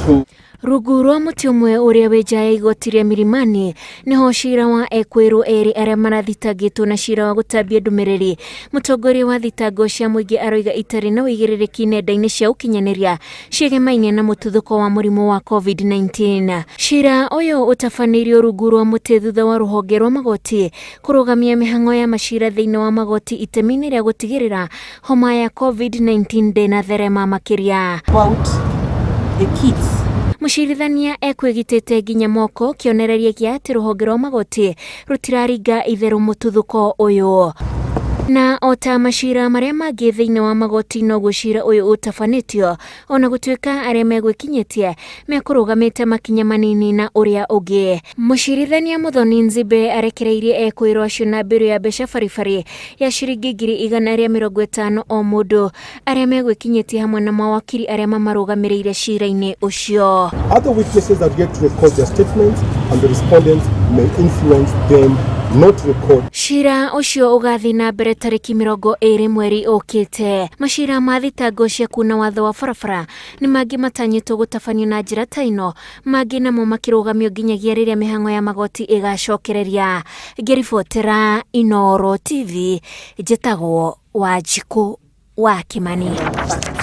To Rungu rwa mũtĩ ũmwe ũrĩa wĩ nja ya igoti rĩa Milimani nĩho cira wa ekwĩrwo erĩ arĩa marathitangĩtwo na cira wa gũtambia ndũmĩrĩri. Mũtongoria wa thitango cia mũingĩ aroiga itarĩ na ũigĩrĩrĩki nenda-inĩ cia ũkinyanĩria ciegemainie na mũtuthũko wa mũrimũ wa COVID-19. Cira ũyũ ũtabanĩirio rungu rwa mũtĩ thutha wa rũhonge rwa magoti kũrũgamia mĩhang'o ya macira thĩinĩ wa magoti itemi-inĩ rĩa gũtigĩrĩra homa ya COVID-19 ndĩnatherema makĩria. About the kids. Mũcirithania ekwĩgitĩte nginya moko kĩonereria gĩa atĩ rũhonge rwa magoti rũtiraringa itherũ mũtuthũko ũyũ. Na o ta macira marĩa mangĩ thĩinĩ wa magoti noguo cira ũyũ ũtabanĩtio ona gũtuĩka arĩa megwĩkinyĩtie mekũrũgamĩte makinya manini na ũrĩa ũngĩ. Mũcirithania Muthoni Nzimbe arekereirie ekwĩrwo acio na mbĩrũ ya mbeca baribari ya ciringi 150,000 o mũndũ arĩa megwĩkinyĩtie hamwe na mawakiri arĩa mamarũgamĩrĩire cira-inĩ ũcio. Other witnesses that get to record their statements and the respondents may influence them not to record. Cira ũcio ũgathiĩ na mbere tarĩki 20 mweri ũkĩte. Macira ma thitango cia kuna watho wa barabara nĩ mangĩ matanyĩtwo gũtabanio na njĩra ta ĩno, mangĩ namo makĩrũgamio nginyagia rĩrĩa mĩhang'o ya magoti ĩgacokereria. Ngĩribotera Inooro TV, njĩtagwo Wanjikũ wa Kĩmani.